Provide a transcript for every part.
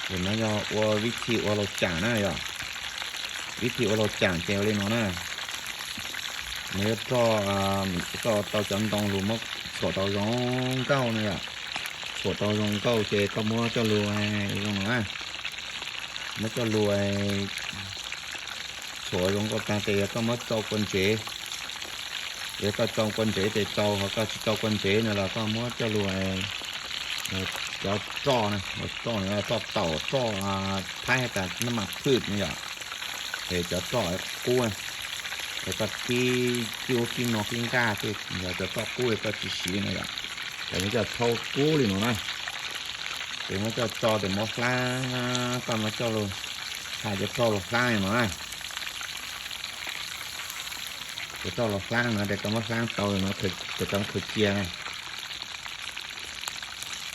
Ces no yog ua vib thi ua laus tsam na yom. Vib thi ua laus tsam ces ua li no na. Nws yuav roj, koj tau cov ntoo lug muab tshuam tau zoo nkauj na yom. Tshuam tau zoo nkauj ces koj muab coj lug zoo no na. Muab coj lug tshuam zoo nkauj tag ces yog koj muab tsau kua ntsev. Yog koj tsau kua ntsev ces tsau, ho koj tsis tsau kua ntsev no los koj muab coj lug cov roj na, roj no roj taum, roj thaib has tas nab mas phwj no yom. Es cov roj qub, es koj kib, kib ub kib no kib nqaj tej, yog cov roj qub koj tsis siv no yom. Ces muab coj thaub kub li no na. Ces muab coj tso ces muab hlaab, koj muab coj lug, hais cov roj lug hlaab li no na. Cov roj lug hlaab no ces koj muab hlaab tau no, ces koj muab khaws cia na.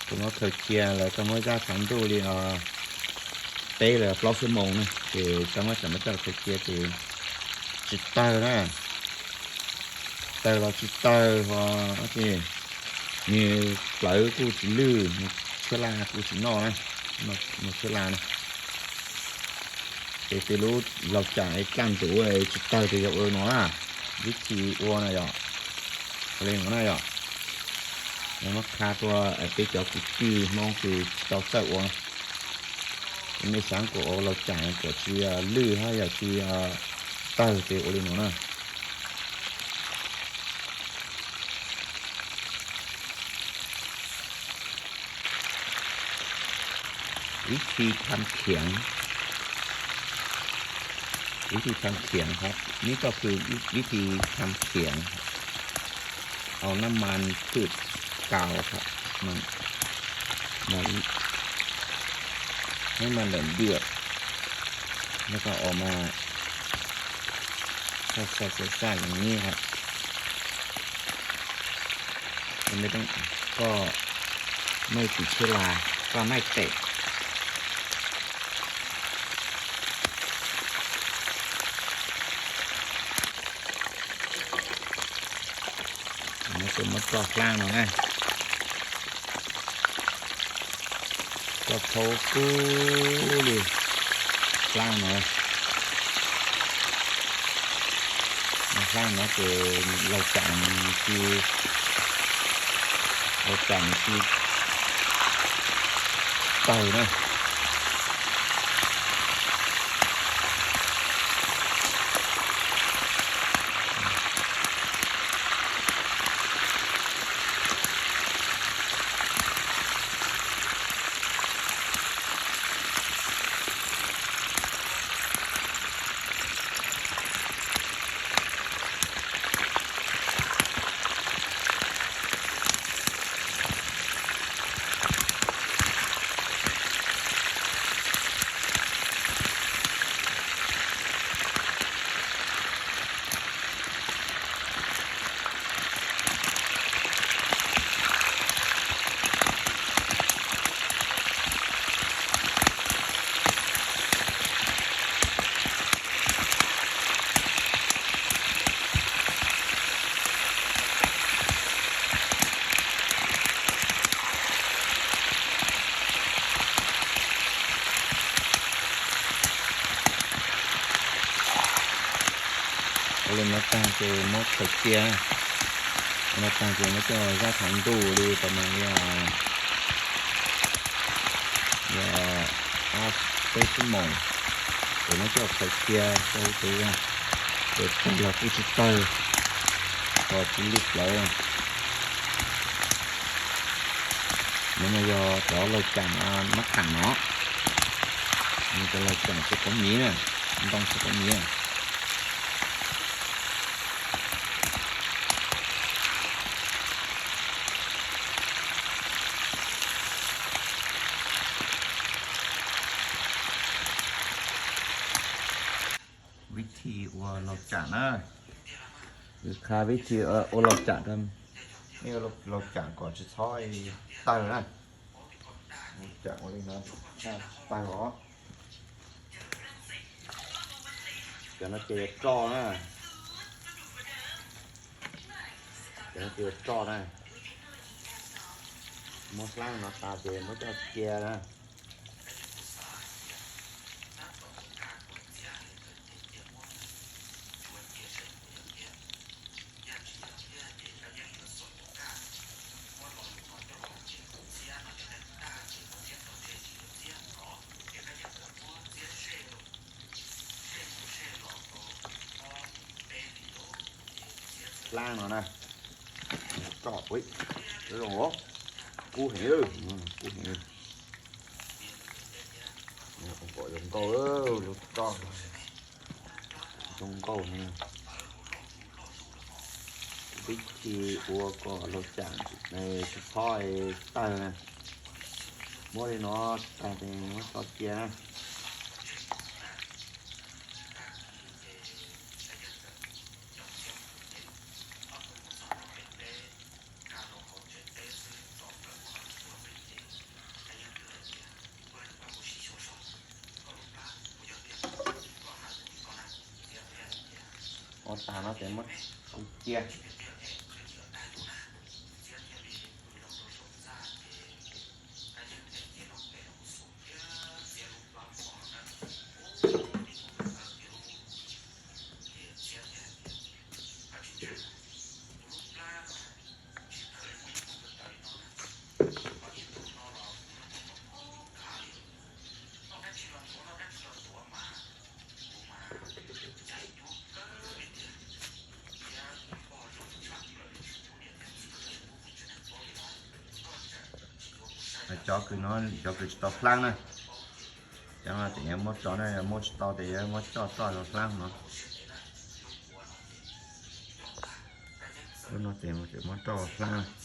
Koj muab khaws cia lawm koj muab zaj tshav ntuj li peb los plaub xuab moos na, ces koj muab xam muab coj khaws cia ces tsis tawg na. Tawg los tsis tawg ho, nws plawv kuj tsis lwj, nws tshuab laj kuj tsis noj na, nws tshuab laj na. Ces tej lub laus tsam es kaj ntug tsis tawg ces yog ua no na, vib thi ua no yom, ua li no na yom. Muab qha rua peb cov kwv tij Hmoob kws tsis tau txawj ua, mej xaav kuas ua laus tsam kuas tsis lwj hab yog tsis tawg ces ua li no na. Vib thi tham khiav, vib thi tham khiav hab, neb koj khw vib thi tham khiav, au nab mas phwj kaus hab, nab mas lawm ntiam, neb koj ua mas, koj xav xav xav yog neb hab, koj mej tim tshuab laj, koj mej tes. Muab roj hlaab no na, roj thaub kub li, hlaab no, hlaab no ces laus tsam nws tsis, laus tsam nws tsis tawg na. Ua li no tag ces muab khaws cia, ua no tag ces muab coj zaj tshav ntuj li pab mas li, ob peb xuab moos, ces muab coj khaws cia rau hauv tus, ces tawg los kuj tsis tawg, ho tsis lwj plawv. Nov mas yog cov laus tsam mab qham no, cov laus tsam txiv quav miv na, ntoo txiv quav miv. Vib thi ua laus tsam na, qha vib thi ua laus tsam rau, laus tsam kom tsis txhob tawg na. Tsam ua li no tawg os. Cov no ces roj na, cov no ces roj na. Muab hlaab no tas ces muab coj cia na. Hlab no na, roj, zoo, kub heev, kub heev. Pom zoo nkauj, lub roj zoo nkauj. Kuv twb tsis ua kom laus cam tsis phob tawg na. Muab li no tag ces muab tso cia na. Ua tag no ces muab tso cia. Cov kws no, cov kws tsis tau hlab na, cov no ces yog muab tso na, yog muab tsis tau ces yog muab coj tso rau hlab no. Lub no ces muab coj hlab.